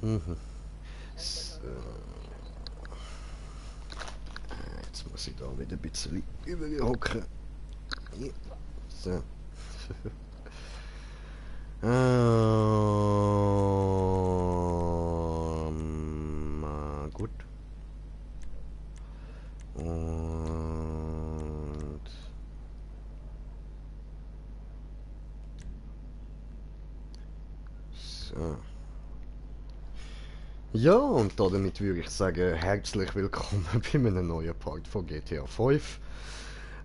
Mhm. So. Jetzt muss ich da wieder ein bisschen überhocken. So. Gut. Und so. Ja, und damit würde ich sagen, herzlich willkommen bei einem neuen Part von GTA 5.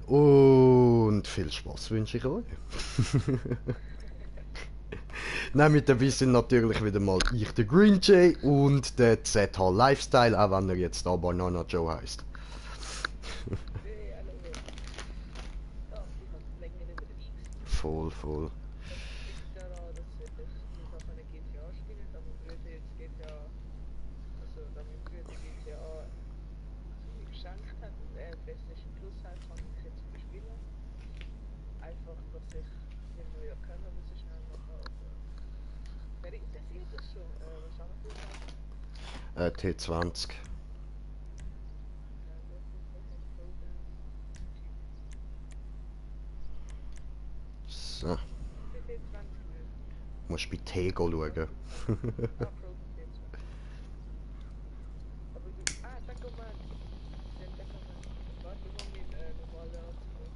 Und viel Spaß wünsche ich euch. Nein, mit dabei sind natürlich wieder mal ich, der Green Jay, und der ZH Lifestyle, auch wenn er jetzt da Banana Joe heißt. Hey, hallo. Ja, ich habe länger nicht mehr dabei gewesen. Voll, voll. Das liegt daran, dass ich nicht habe GTA spielen, da mein Bruder jetzt GTA, also da mein Bruder GTA also mir geschenkt hat und er PlayStation Plus hat, kann ich jetzt wieder spielen. Einfach, dass ich den neuen Account müssen schnell machen, aber wer interessiert das schon? Was haben wir für ein Auto? T20. Ja, gut, gut, okay, Golden Typ. So, Ich bin T20 nicht. musst bei T schauen. Ah, Golden T20. Aber du, sag mal, sag mal, warte mal mit normalen Anzügen.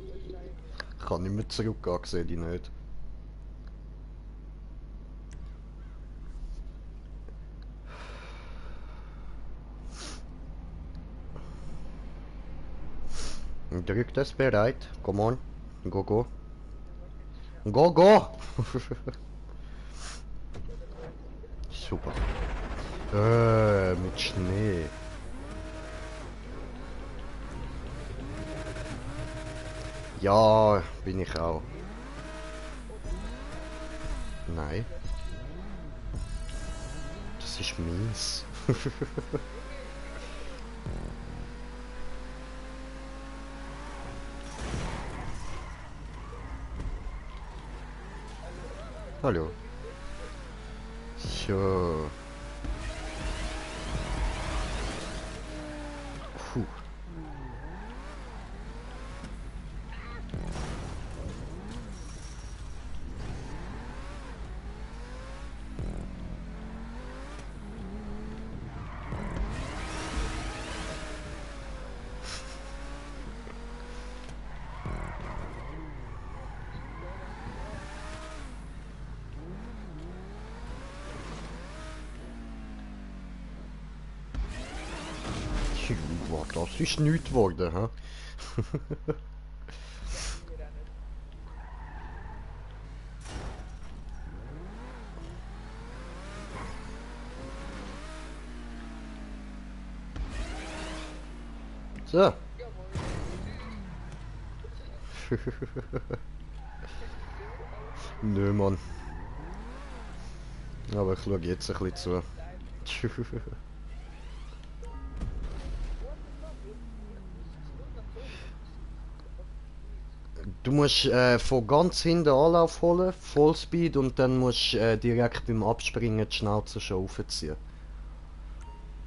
Wo ist Diamond? Ich kann nicht mehr zurückgehen, sehe ich nicht. Drück das bereit. Come on. Go, go. Ja, warte jetzt schnell. Go, go! Ja, dann warte ich schnell Super. auf. Mit Schnee. Ja, bin ich auch. Oh, das ist Nein, das ist das ist mies. Junge. Hallo, bist Hallo. du mit uns? So. Puh. Bist du da lang gefahren? Boah, das ist nichts geworden, hä? Mir auch nicht. So. Jawohl. Tschüss. Du auch noch. Nö, Mann. Aber ich schaue jetzt ein bisschen zu. Lifestyle. What the fuck? Ich muss zurück nach vorne. Was ist what the fuck? Du musst von ganz hinten Anlauf holen, Vollspeed, und dann musst direkt beim Abspringen die Schnauze schon aufziehen. Okay.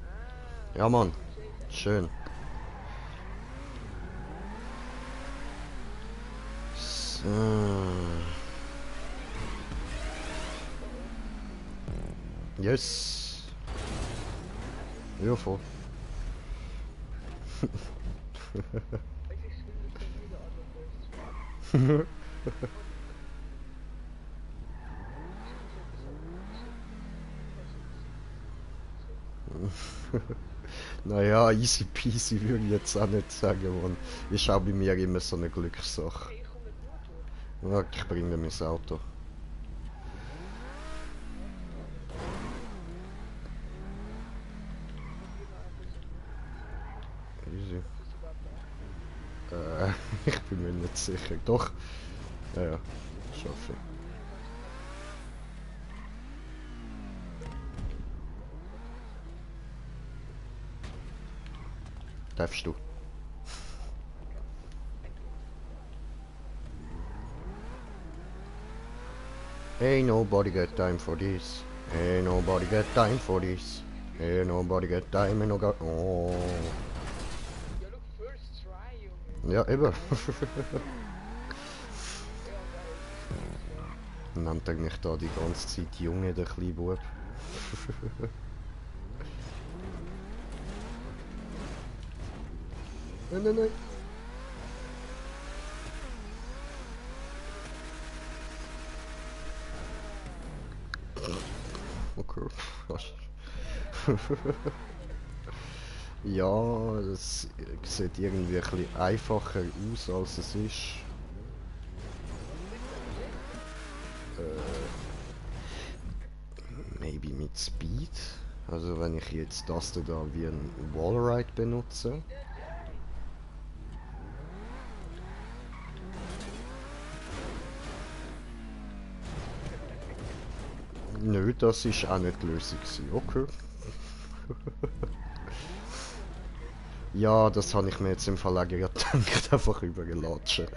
Ah, Ja, Mann. du chase Schön. enemies. So. Oh oh. Yes. Ja, voll. Es ist schlimm, dass schon wieder andere Bursts fahren. What the fuck? So. Naja, easy peasy würde ich jetzt auch nicht sagen, man. Ist auch bei mir immer so eine Glückssache. Hey, ich komme nicht mehr durch. Ja, ich bringe mein Auto. Warte. Ich probiere noch ein bisschen mitzuziehen. Easy. Ob das überhaupt geht. Ich bin mir nicht sicher. Doch. Ja, ja. Schaffe ich. Hey, warte. Warte kurz. Darfst du? Danke. Thank you. Ain't nobody got time for this. Ain't nobody got time for this. Ain't nobody got time and no got... Oh. Ja, look, first try, Junge. Ja, eben. Ja, geil. Nennt er mich da die ganze Zeit Junge, der kleine Bub. Nein, nein, nein. Okay. Ja, es sieht irgendwie ein bisschen einfacher aus, als es ist. Maybe mit Speed. Also wenn ich jetzt das da wie ein Wallride benutze. Nö, das ist auch nicht die Lösung gewesen. Okay. Ja, das habe ich mir jetzt im Fall auch gerade gedacht, einfach übergelatschen.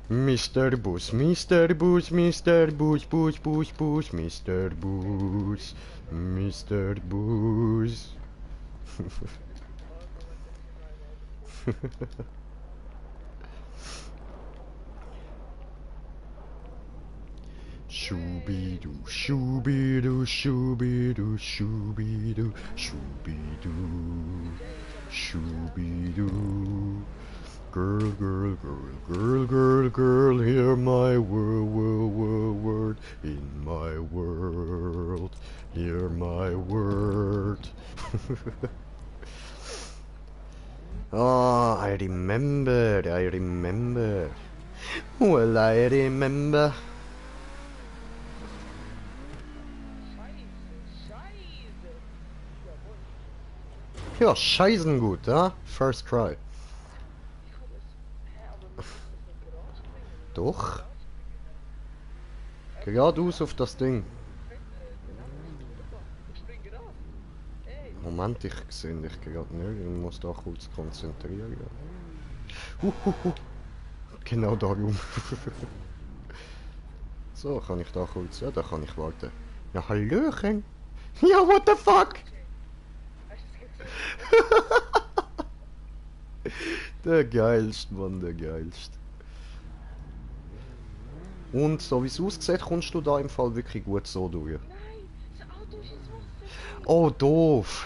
Mr. Bus, Mr. Bus, Mr. Bus, Bus, Bus, Bus, Mr. Bus, Mr. Bus. Shooby-doo, shooby-doo, shooby-doo, shooby-doo, shooby-doo, shooby-doo. Girl, girl, girl, girl, girl, girl, hear my word, in my world, hear my word. Oh, I remember, I remember. Well, I remember. Scheiße. Jawohl. Ja, scheißen gut, ja? First try. Ich kann das. Hä, aber man muss das nicht gerade springen. Doch. Geradeaus auf das Ding. Ich spring gerade. Ey. Moment, ich sehe dich gerade nicht. Ich muss da kurz konzentrieren. Genau darum. So, kann ich da kurz... Ja, da kann ich warten. Ja, Hallöchen. Ja, what the fuck? Hast du es gesehen? Der geilste, Mann, der geilste. Und so wie es aussieht, kommst du da im Fall wirklich gut so durch. Nein, das Auto ist ins Wasser. Oh, doof.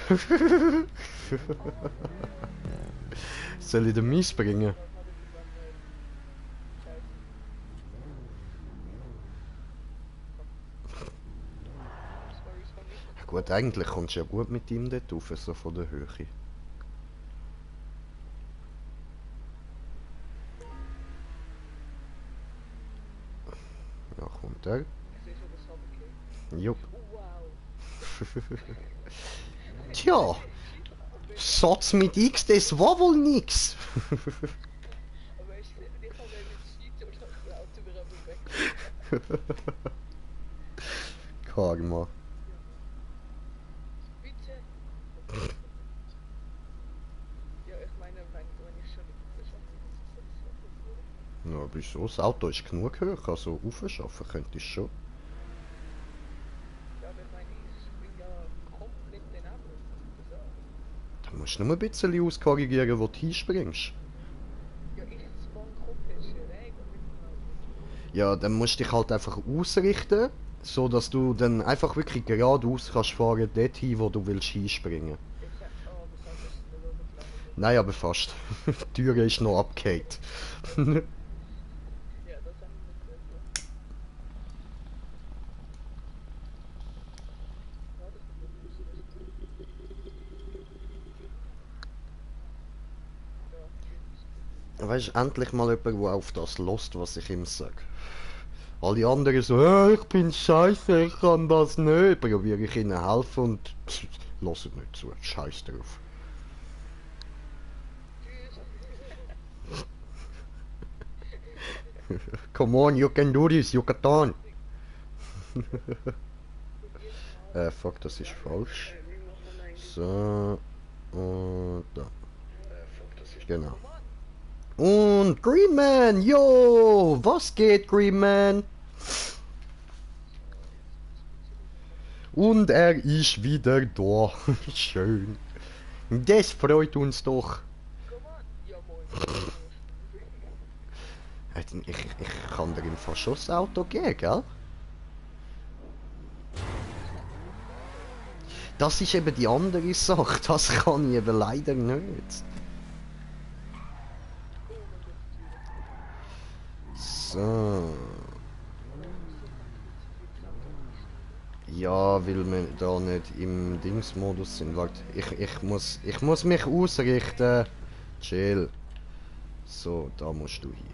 Soll ich den Mies bringen? Ja, gut, eigentlich kommst du ja gut mit ihm dort rauf, so von der Höhe. Ja, kommt er. Ich sehe schon das Hobbit. Jupp. Oh, wow. Tja, Satz mit X, das war wohl nix. Aber ich kann mit Cheat oder das Auto wieder weg. Karma. Bitte. Ja, ich meine, wenn ich schon nicht schaffe, Na, wieso? Das Auto ist genug hoch, also aufschaffen könntest du schon. ja, aber ich meine, ich bin ja komplett daneben. So. Dann musst du nur ein bisschen auskorrigieren, wo du hinspringst. Ja, ich spawn komplett schräg und mit dem Auto. Ja, dann musst du dich halt einfach ausrichten, so dass du dann einfach wirklich geradeaus kannst fahren, dorthin, wo du willst hinspringen. Ich sag, oh, das Auto ist in der Luft gelandet. Nein, aber fast. Die Tür ist noch abgehakt. Ja, das habe ich nicht gehört. Ja, das ist ja, Weißt du, endlich mal jemand, der auf das lost, was ich ihm sage. Alle anderen so, ich bin scheiße, ich kann das nicht. Probiere ich ihnen helfen und hören nicht zu. Scheiß drauf. Come on, you can do this, you can do it. Fuck, das ist falsch. So, und da. Genau. Und Greenman, yo, was geht, Greenman? Und er ist wieder da. Schön. Das freut uns doch. Komm an! Ja moin, Ich kann dir im Fall schon das Auto geben, gell? Das ist eben die andere Sache. Das kann ich eben leider nicht. So. Ja, weil wir da nicht im Dingsmodus sind. Warte, ich muss mich ausrichten. Chill. So, da musst du hin.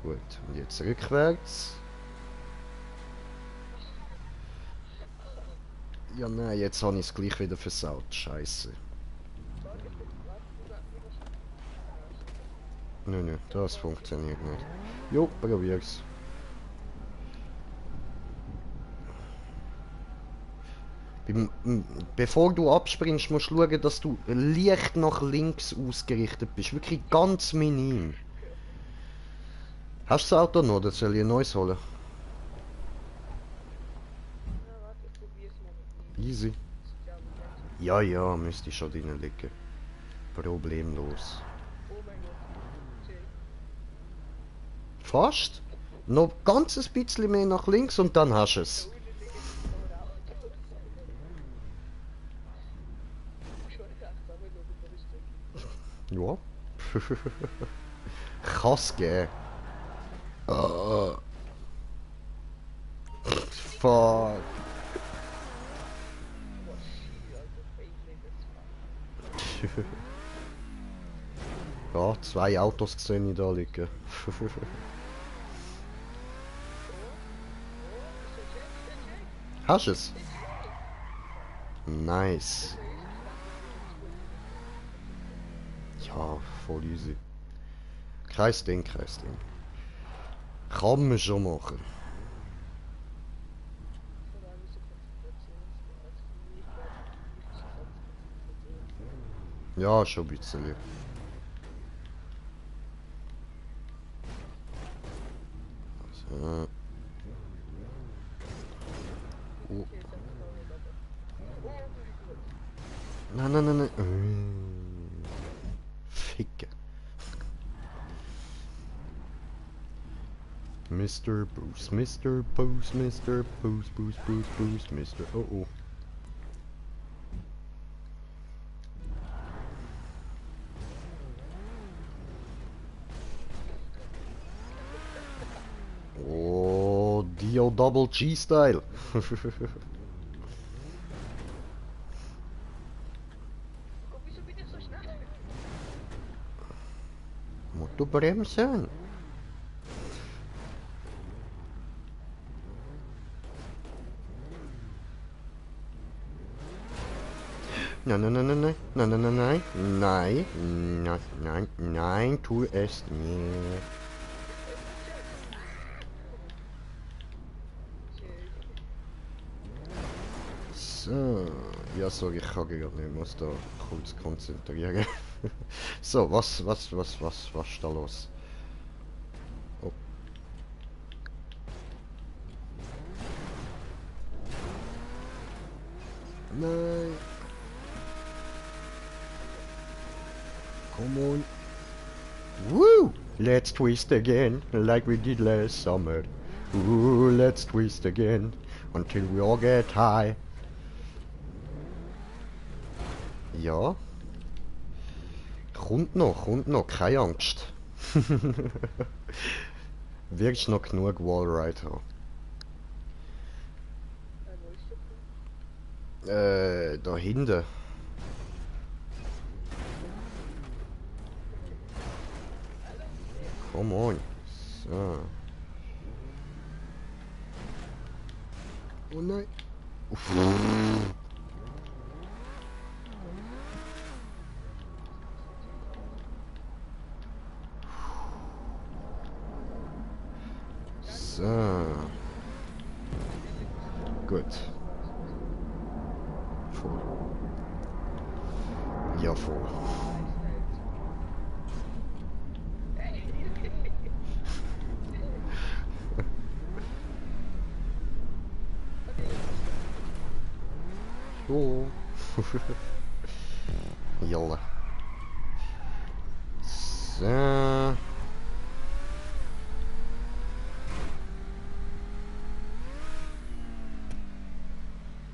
Gut, und jetzt rückwärts. Ja, nein, jetzt habe ich es gleich wieder versaut. Scheiße. Nö, das funktioniert nicht. Jo, probier's. Bevor du abspringst, musst du schauen, dass du leicht nach links ausgerichtet bist. Wirklich ganz minim. Hast du das Auto noch oder soll ich ein neues holen? Na warte, ich probier's mal mit ihm. Easy. Ja, Moment. Ja, ja, müsste schon drin liegen. Problemlos. Oh mein Gott. Chill. Fast? Noch ganz ein bisschen mehr nach links und dann hast du es. Da unten links ist noch ein Auto. Schon gedacht, aber nur mit der Richtung. Ja. Kann's geben. Fuck. Boah, shit, Alter, Beyblade ist Ja, 2 Autos sehe ich da liegen. Oh, ist der Jack? Hast du es? Nice. Ja, voll easy. Kein Ding, kein Ding. Kann man schon machen. Ja, schon ein bisschen. So. Oh. Nein, nein, nein, nein. Ficke. Mr. Boost, Mr. Boost, Mr. Boost, Boost, Boost, Boost, Mr. Oh oh. Oh, Dio Double G Style. Guck, wieso bin ich so schnell? Musst du bremsen? Nein, nein, nein, nein, nein, nein, nein, nein, nein, nein, nein, nein, tu es nicht. So, ja, sorry, ich kann gerade nicht, ich muss da kurz konzentrieren. So, was ist da los? Oh. Nein. Come on. Woo! Let's twist again, like we did last summer. Ooh, let's twist again, until we all get high. Ja. Kommt noch, keine Angst. Wirst noch genug Wallride haben. Wo ist der Punkt? Da hinten. Come on. So. Oh nein. Uff. So. Gut. Voll. Ja, voll. Jo. Jalla. So.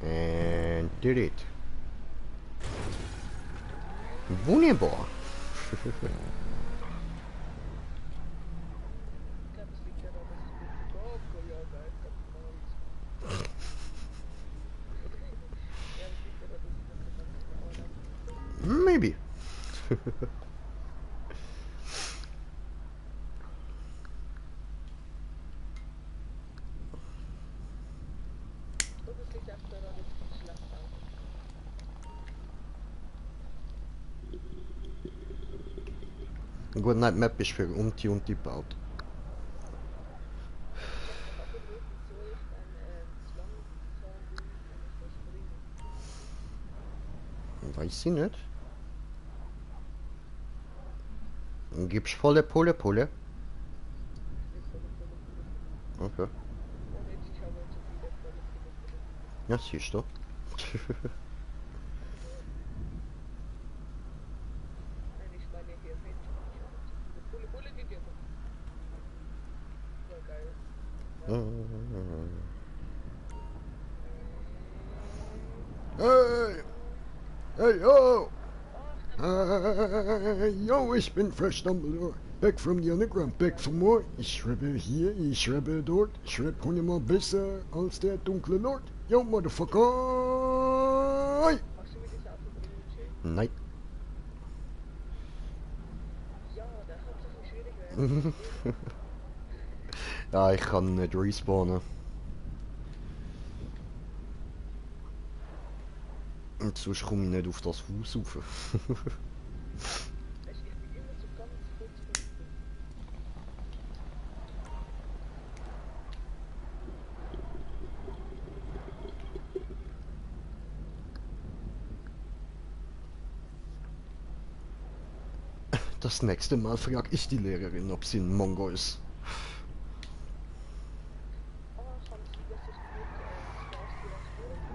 And did it. Wunderbar. Ich glaube, es liegt daran, dass ich mit Coca-Cola geist habe. Ja, das liegt daran, dass ich noch so ganz genau habe. Maybe. Und es liegt auch daran, dass ich nicht schlecht habe. Gut, nein, die Map ist für Unti gebaut. Aber nur wieso ich dann zu lang gefahren bin, kann ich das bringen. Weiß ich nicht. Gibst volle Pulle? Ich bin volle Pulle. Okay. Und jetzt, ich habe zu viele volle Pulle. Ja, siehst du. Nein, ich meine hier Menschen. Ich habe zu viele Pulle gegeben. War geil. Hey! Hey, yo! Yo, ich bin Fresh Dumbledore. Back from the underground, back for more. Ich schreibe hier, ich schreibe dort. Ich schreibe hundertmal besser als der dunkle Lord. Yo, Motherfucker! Hast du mir das Auto bringen? Nein. Ja, das hat sich schwierig werden. Ja, ich kann nicht respawnen. Und sonst komme ich nicht auf das Haus rauf. Ich bin immer so ganz kurz vor dem Punkt. Das nächste Mal frage ich die Lehrerin, ob sie ein Mongo ist. Ah, kann es sein, dass ich gut Spaß dir als Vorteil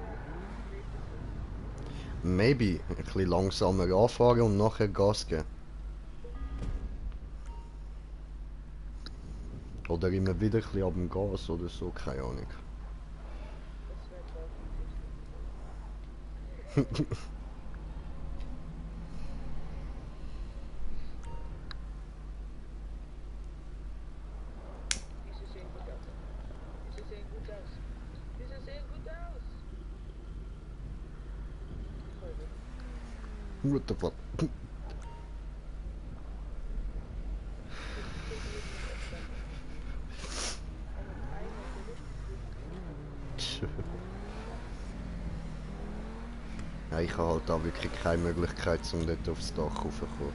Maybe ein bisschen langsamer anfahren und nachher Gas geben. Oder immer wieder ein bisschen ab dem Gas oder so, keine Ahnung. Das wäre traurig. Diese sehen gut aus. Diese sehen gut aus. Diese sehen gut aus. Leute, What the fuck? Ja, ich habe halt da wirklich keine Möglichkeit, um dort aufs Dach raufzukommen.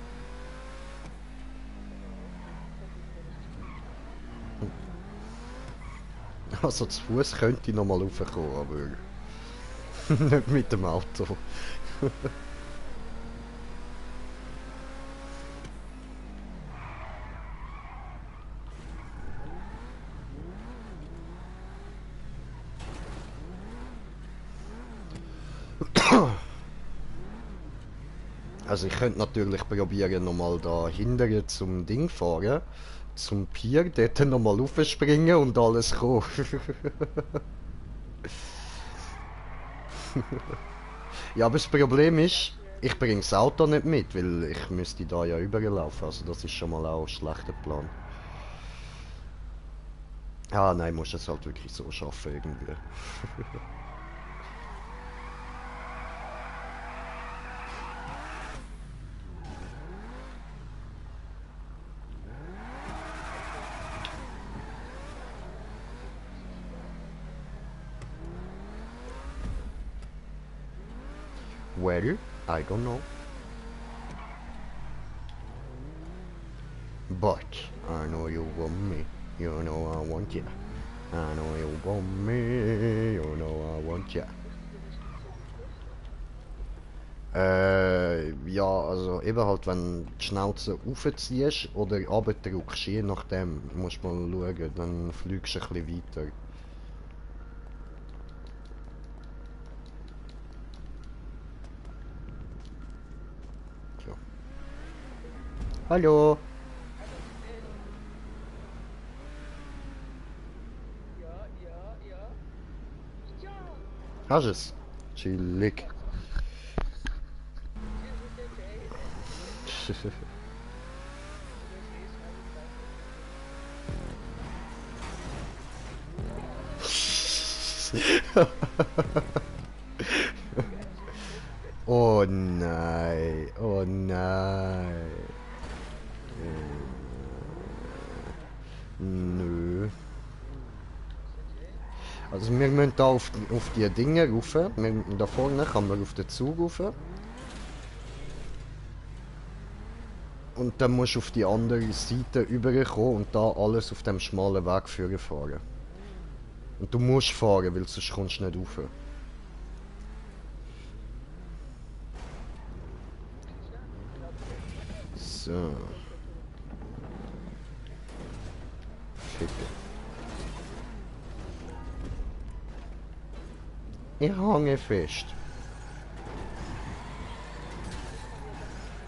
Also zu Fuß könnte ich nochmal raufkommen, aber nicht mit dem Auto. Also ich könnte natürlich probieren, nochmal da hinterher zum Ding fahren, zum Pier, dort nochmal raufspringen und alles kommen. Ja, aber das Problem ist, ich bringe das Auto nicht mit, weil ich müsste da ja überlaufen, also das ist schon mal auch ein schlechter Plan. Ah nein, muss es halt wirklich so schaffen irgendwie. Well, I don't know. But I know you want me. You know I want ya. I know you want me. You know I want ya. Ja, also eben halt, wenn du die Schnauze raufziehst oder runterdrückst, je nachdem, musst du mal schauen, dann fliegst du ein bisschen weiter. Hallo. Hallo, Michelle. Ja, ja, ja. Ja! Hast du es? Chillig. Also, tschüss, ist okay. Du wirst eh schnell passen, ist okay. Kennst du das nicht? Oh nein. Oh nein. Nö. Ist okay. Also wir müssen da auf die Dinge rauf. Da vorne kann man auf den Zug rauf. Und dann musst du auf die andere Seite überkommen und da alles auf dem schmalen Weg führen fahren. Und du musst fahren, weil sonst kommst du nicht rauf. Sicher? Ich glaube nicht. So, Doch, doch, doch. ficken. Ich hänge fest. Ich habe ja dann so Dings wollen.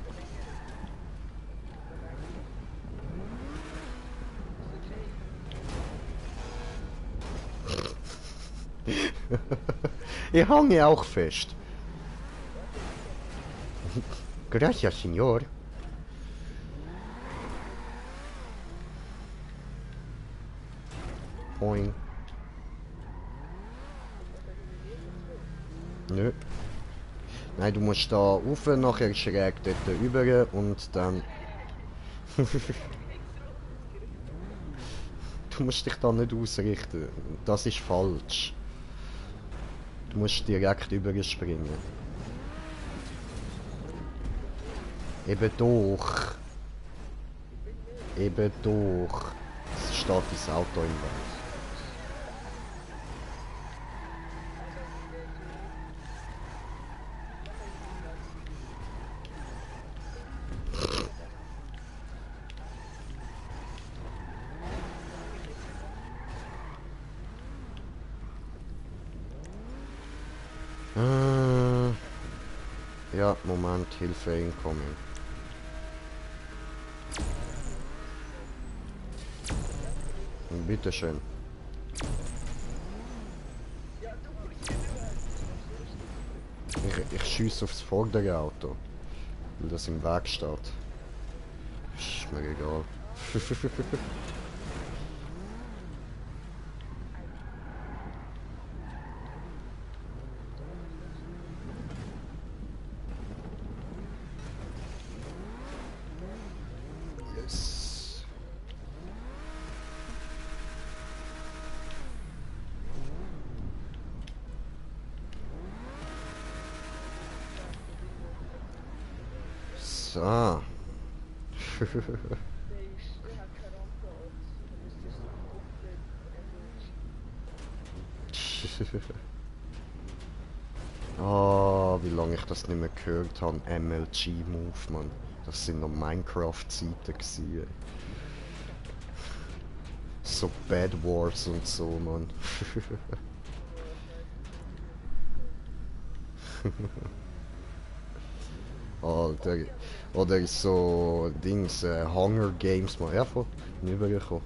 Verlängern. Also verlängern. Ist okay. Ich hänge auch fest. Warte, ich komme. Gracias, Señor. Boing. Ist das eliminiert und so? Nö. Nein, du musst da rauf, nachher schräg dort rüber und dann... Kriegst du? Kriegst du? Du musst dich da nicht ausrichten. Das ist falsch. Du musst direkt überspringen. Eben doch. Ich bin nicht. Eben doch. Es steht dein Auto im Weg. Also, du. Mach irgendwas. Oder danach. Solange ich nichts mache. Ja, Moment, Hilfe incoming. Danke, Dings. Bitteschön. Ja, du musst ja nur helfen, ich mach's lustig. Ich schiesse aufs vordere Auto, weil das im Weg steht. Ist mir egal. Doch, ist lustig. Yes. Ja, der Ding wollte doch noch nicht überholen. So. Der hat keine Rampe und dann müsste es so komplett MLG. Ah, wie lange ich das nicht mehr gehört habe. MLG-Move, Mann. Das sind noch Minecraft-Zeiten gewesen. So Bad Wars und so, Mann. Boah, ich weiß nicht, wie früher das war. Alter. Okay, aber jetzt. Oder so Dings, Hunger Games, Mann. Ja, voll. Nicht übergekommen.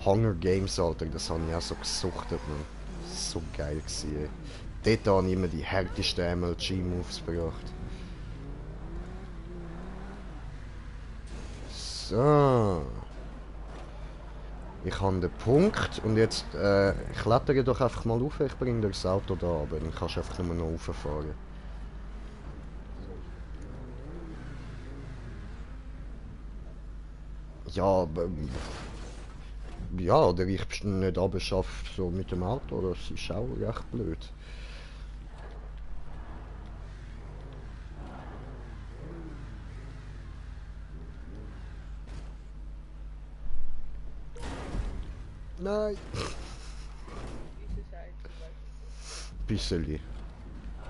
Hunger Games, Alter, das habe ich auch so gesuchtet, Mann. So geil gewesen, ey. Dort habe ich immer die härtesten MLG-Moves gebracht. So. Ich habe den Punkt und jetzt klettere doch einfach mal rauf. Ich bringe dir das Auto da, aber dann kannst du einfach nur noch rauffahren. So schnell. Ja, aber, ja, oder ich nicht abschaffe so mit dem Auto, das ist auch recht blöd. Nein. Diese Seite weiterfahren. Bisseli. So ein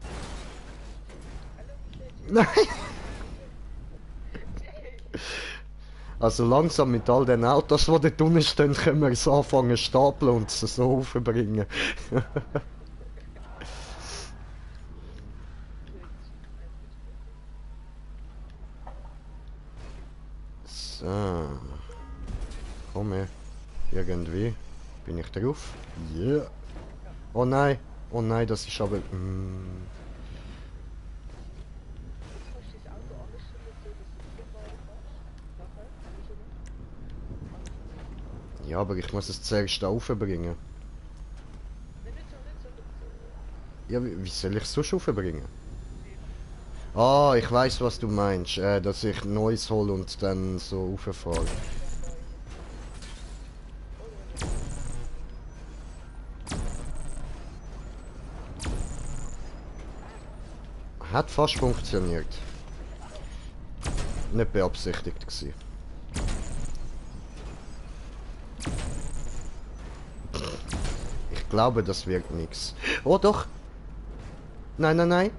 bisschen. Hallo Michelle, Nein. Jay. Also langsam mit all den Autos, die dort unten stehen, können wir es anfangen zu stapeln und es so aufbringen. So. Komm her. Irgendwie. Bin ich drauf? Yeah. Oh nein. Oh nein, das ist aber... Kannst du das Auto anders stellen, so dass du reinfahren kannst? Nachher? Rausnehmen? Ja, aber ich muss es zuerst aufbringen. Nein, nicht so, so. Ja, wie soll ich es sonst aufbringen? Eben. Ah, ich weiß, was du meinst. Dass ich Neues hole und dann so rauffahre. Einfach da rein. Oder wenn du Hat fast funktioniert. Nicht beabsichtigt gewesen. Ich glaube, das wird nichts. Oh doch! Nein, nein, nein!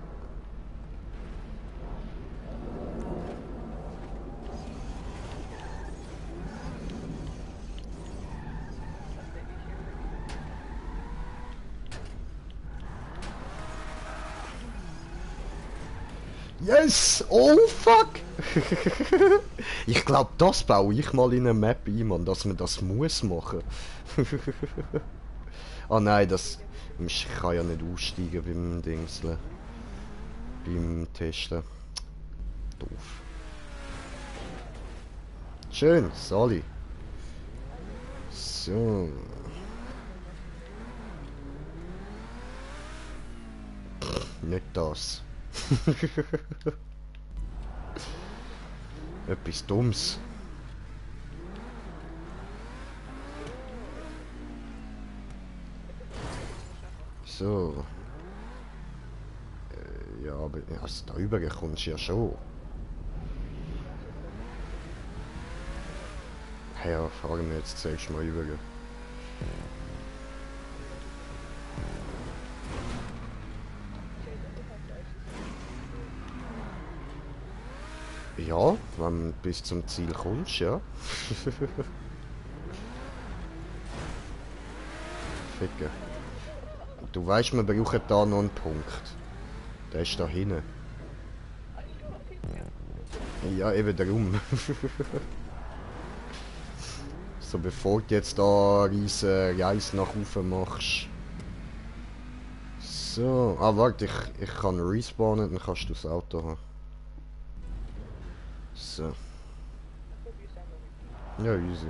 Yes! Oh fuck! Ich glaube, das baue ich mal in eine Map ein, Mann, dass man das muss machen. Ah nein, das... Ich kann ja nicht aussteigen beim Dingseln. Beim Testen. Doof. Schön, Sali. So. Nicht das. Etwas Dummes. So. Ja, aber also da rüber kommst du ja schon. Ja, fahren wir jetzt zuerst mal rüber. Ja, wenn du bis zum Ziel kommst, ja. Ficken. Du weißt, wir brauchen da noch einen Punkt. Der ist da hinten. Ja, eben darum. So, bevor du jetzt da eine riesen Reise nach oben machst. So, ah warte, ich kann respawnen, dann kannst du das Auto haben. So. Ja, easy.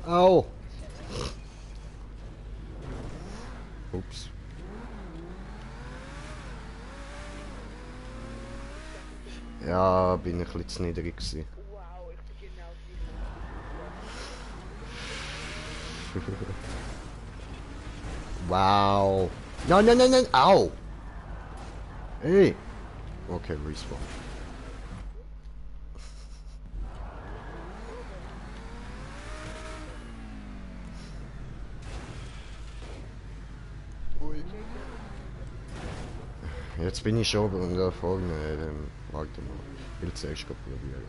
Au! Ups. Ja, bin ich ein bisschen zu niedrig gewesen. Wow, ich bin genau gleich. Wow. Nein, nein, nein, nein. Au. Hey. Okay, respawn. Ui. Jetzt bin ich schon da vorne. Warte mal. Ich will zuerst probieren.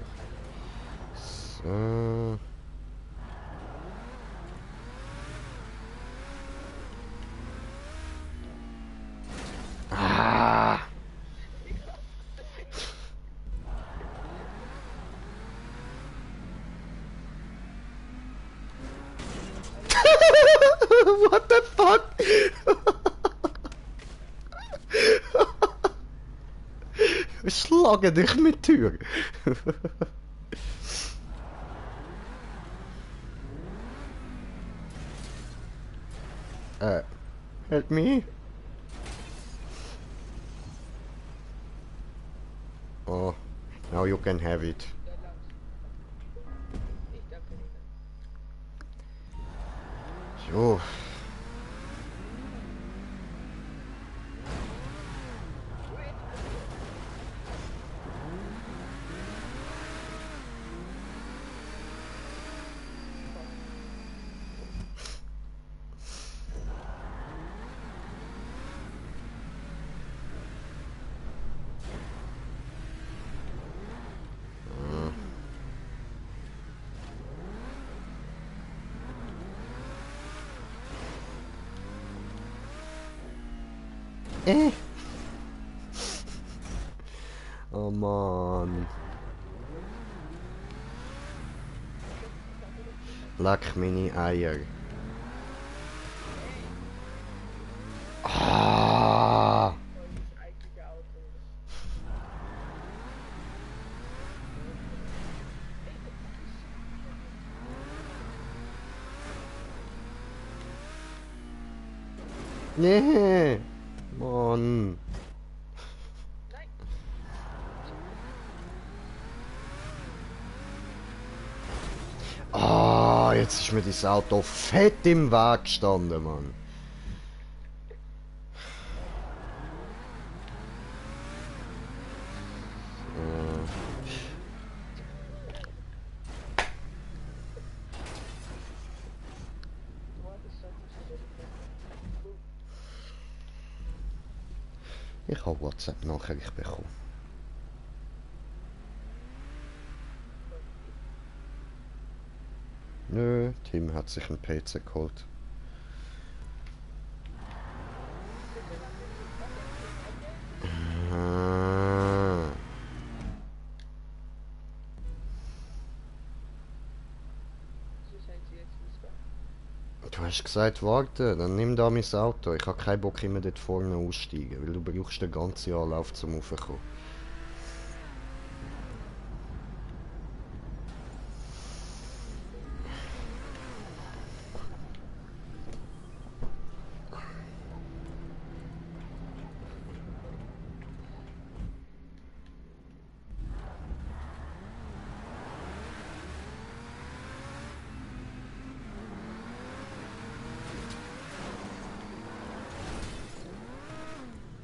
So. Ah. What the fuck? Schlage dich mit Tür. Help me. Oh, now you can have it. Ich danke Ihnen. Jo. Äh. Oh Mann. Leck meine Eier. Ah. Das eigentliche Auto. Nee. Mann. Nein! Ah, jetzt ist mir das Auto fett im Weg gestanden, Mann. Boah, das stand sich schon wieder. Ich habe WhatsApp-Nachricht bekommen. Nö, Tim hat sich einen PC geholt. Ah. So scheint sie jetzt Fußball. Du hast gesagt, warte, dann nimm da mein Auto. Ich habe keinen Bock, immer dort vorne aussteigen, weil du brauchst den ganzen Anlauf zum Raufkommen.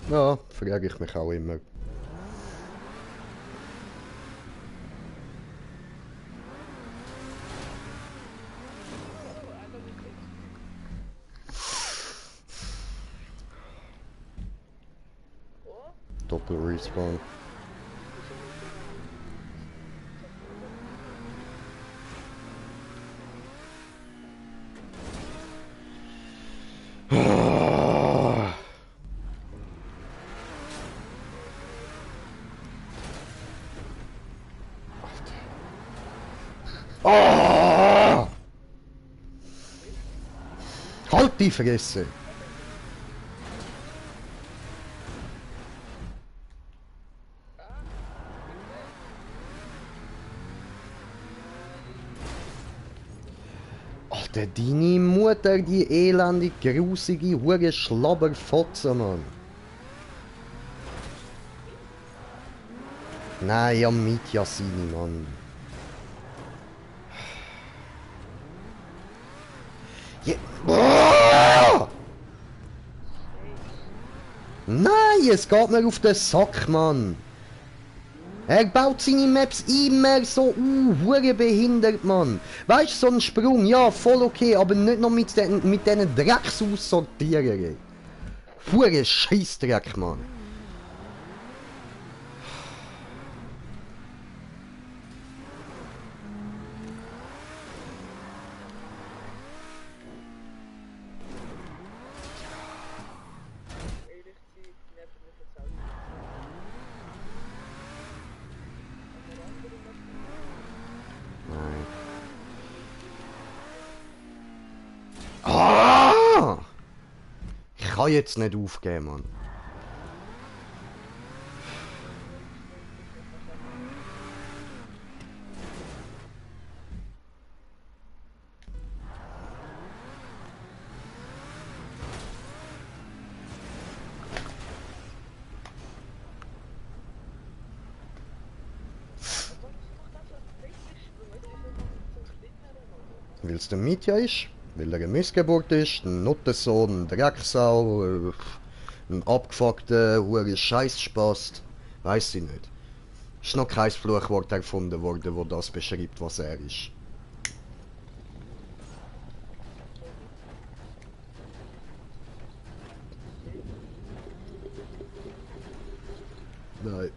Ja, frage ich mich auch immer. Oh, einer mit X. Oh, Doppel-Respawn. Ah. Ah. Halt die Fresse! Alter, deine Mutter, die elende, grusige, hure Schlabberfotze, Mann. Nein, ja, Mitya seine, Mann. Je oh! Nein, es geht mir auf den Sack, Mann. Er baut seine Maps immer so hure behindert, Mann. Weißt du, so ein Sprung, ja, voll okay, aber nicht noch mit diesen Drecksaussortierern. Hure Scheissdreck, Mann. ehrlich gesagt, nervt mich jetzt auch. Aber andere Maschinen. Nein. Ah! Ich kann jetzt nicht aufgeben, Mann. Weil es der Mietja ist, weil er eine Missgeburt ist, ein Nuttensohn, ein Drecksau, ein abgefuckter, hure Scheissspast. Weiss ich nicht. Ist noch kein Fluchwort erfunden worden, wo das beschreibt, was er ist. Nein.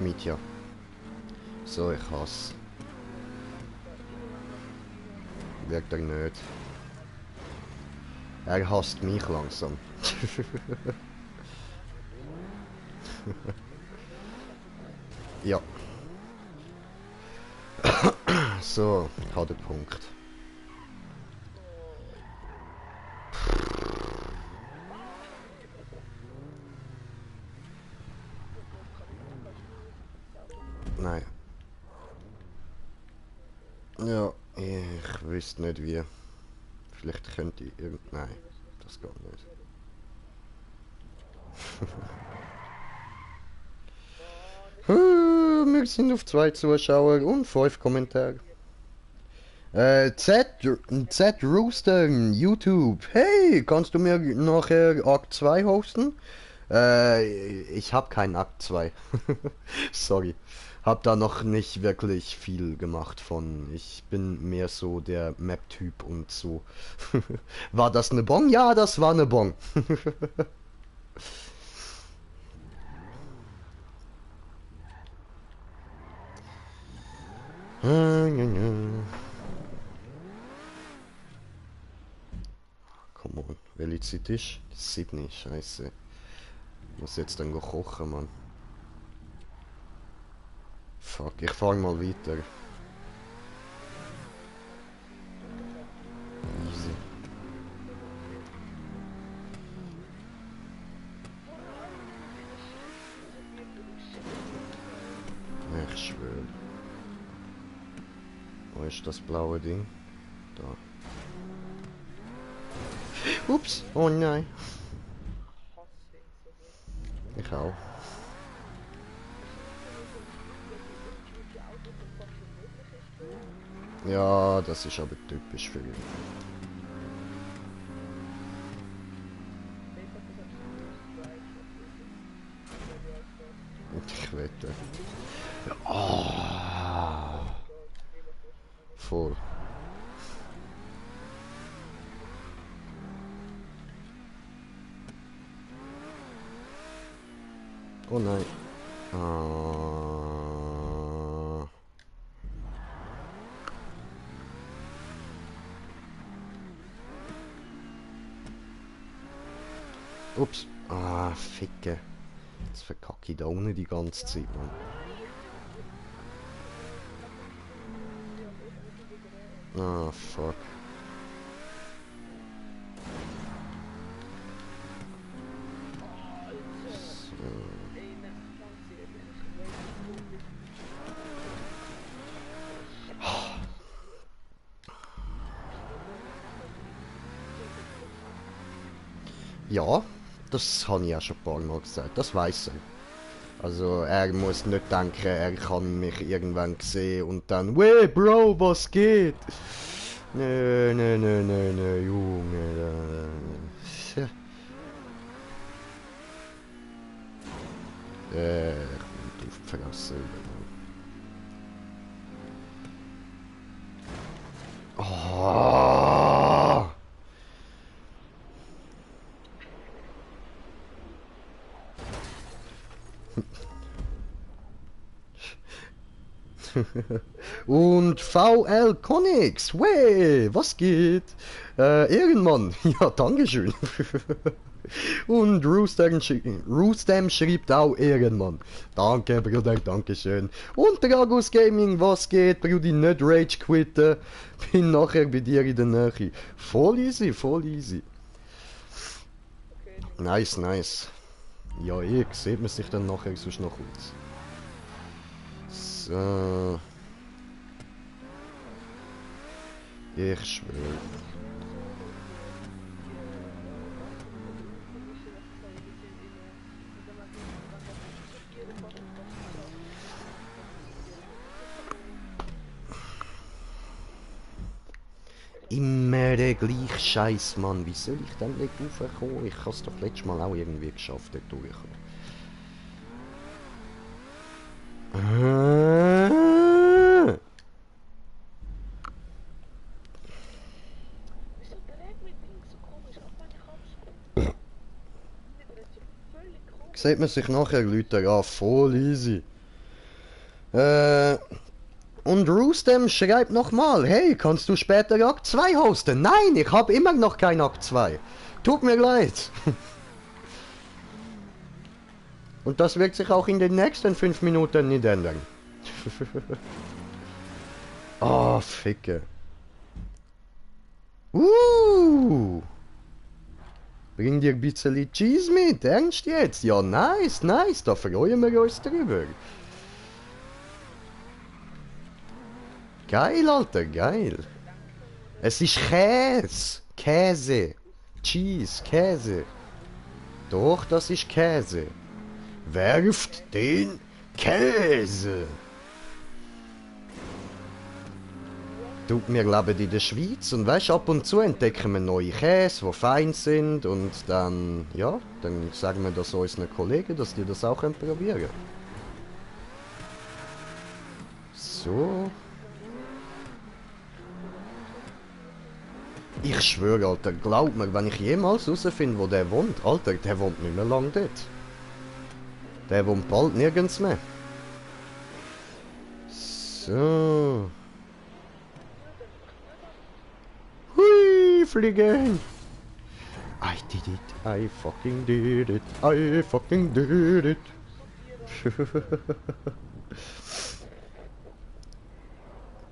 Mitya. So, ich hasse. Wirkt er nicht. Er hasst mich langsam. Ja. So, ich habe den Punkt. Nein. Ja, ich wüsste nicht wie. Vielleicht könnte ich irgend... Nein, das geht nicht. Wir sind auf 2 Zuschauer und 5 Kommentare. Z Rooster, YouTube. Hey, kannst du mir nachher Akt 2 hosten? Ich habe keinen Akt 2. Sorry. Hab da noch nicht wirklich viel gemacht von. Ich bin mehr so der Map-Typ und so. War das eine Bon? Ja, das war eine Bon. Come on, welche Zeit ist? Sydney, scheiße. Muss jetzt dann kochen, Mann. Fuck, ich fahr mal weiter. Easy. Ich schwöre. Wo ist das blaue Ding? Da. Ups, oh nein. Ich auch. Ja, das ist aber typisch für ihn. Ich wette. Oh. Voll. Oh nein. Ups. Ah, Ficke. Jetzt verkacke ich da unten die ganze Zeit, Mann. Ah, fuck. Ja, das habe ich ja schon ein paar Mal gesagt. Das weiß er. Also er muss nicht denken, er kann mich irgendwann sehen und dann, wey Bro, was geht? Nö, nö, nö, nö, nö, Junge. Ich bin drauf vergessen. Oh! Und VL Conix, wey, was geht? Ehrenmann, ja, dankeschön. Und Roostam schreibt auch Ehrenmann. Danke, Bruder, dankeschön. Und Dragus Gaming, was geht, Brudi, nicht Rage quitten. Bin nachher bei dir in der Nähe. Voll easy, voll easy. Nice, nice. Ja, sieht man sich dann nachher sonst noch aus. So. Ich schwöre. Immer der gleiche Scheiß, Mann. Wie soll ich denn nicht raufkommen? Ich habe es doch letztes Mal auch irgendwie geschafft, dort durchzukommen. Sieht man sich nachher Leute an, voll easy. Und Roostem schreibt nochmal, hey, kannst du später Akt 2 hosten? Nein, ich habe immer noch kein Akt 2. Tut mir leid. Und das wird sich auch in den nächsten 5 Minuten nicht ändern. Oh, Ficke. Bring dir ein bisschen Cheese mit, ernst jetzt? Ja, nice, nice, da freuen wir uns drüber. Geil, Alter, geil. Es ist Käse. Käse. Cheese, Käse. Doch, das ist Käse. Werft den Käse. Du, wir leben in der Schweiz und weißt, ab und zu entdecken wir neue Käse, die fein sind und dann, ja, dann sagen wir das unseren Kollegen, dass die das auch probieren können. So. Ich schwöre, Alter, glaub mir, wenn ich jemals herausfinde, wo der wohnt, Alter, der wohnt nicht mehr lang dort. Der wohnt bald nirgends mehr. So. Hui, fliegen. I did it, I fucking did it, I fucking did it.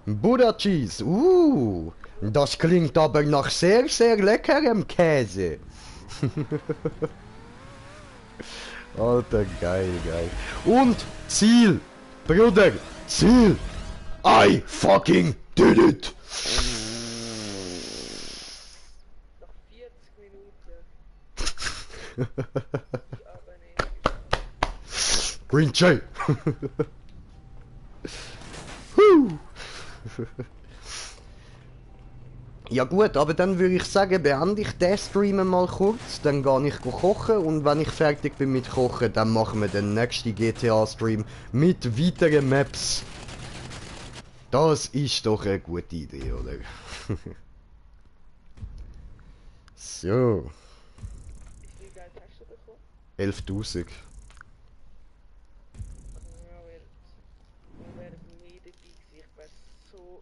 Buddha Cheese, das klingt aber nach sehr, sehr leckerem Käse. Alter, geil, geil. Und Ziel, Bruder, Ziel. I fucking did it. Noch 40 Minuten. Green Jay. Huh. Ja gut, aber dann würde ich sagen, beende ich den Stream mal kurz, dann gehe ich kochen und wenn ich fertig bin mit Kochen, dann machen wir den nächsten GTA-Stream mit weiteren Maps. Das ist doch eine gute Idee, oder? So. Wie viel Geld hast du bekommen? 11.000. Ja, wir wären nie dabei gewesen.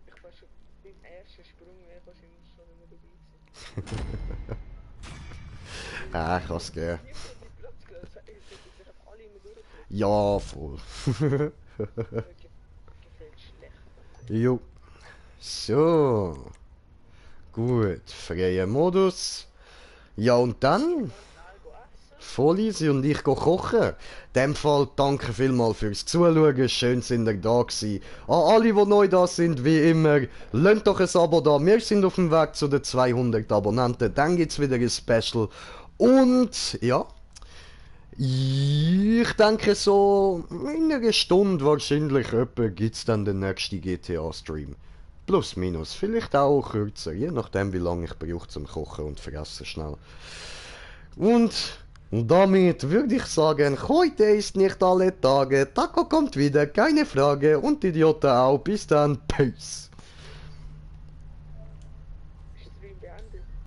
Ich war schon beim ersten Sprung, wäre ich wahrscheinlich schon nicht mehr dabei gewesen. Ah, ich has gern. Ich habe die Platz gelassen, ich habe alle immer durchgekriegt. Ja, voll. Gefällt schlecht. Jo. So. Gut, freier Modus. Ja und dann? Schnell essen. Voll easy und ich go kochen. In dem Fall danke vielmals fürs Zuschauen, schön sind ihr da gewesen. An alle, die neu da sind, wie immer, lasst doch ein Abo da. Wir sind auf dem Weg zu den 200 Abonnenten, dann gibt's wieder ein Special. Und, ja, ich denke so, in einer Stunde wahrscheinlich etwa gibt's dann den nächsten GTA-Stream. Plus, minus, vielleicht auch kürzer, je nachdem wie lange ich brauche zum Kochen und fressen schnell. Und damit würde ich sagen, heute ist nicht alle Tage, Taco kommt wieder, keine Frage und Idioten auch. Bis dann, Peace.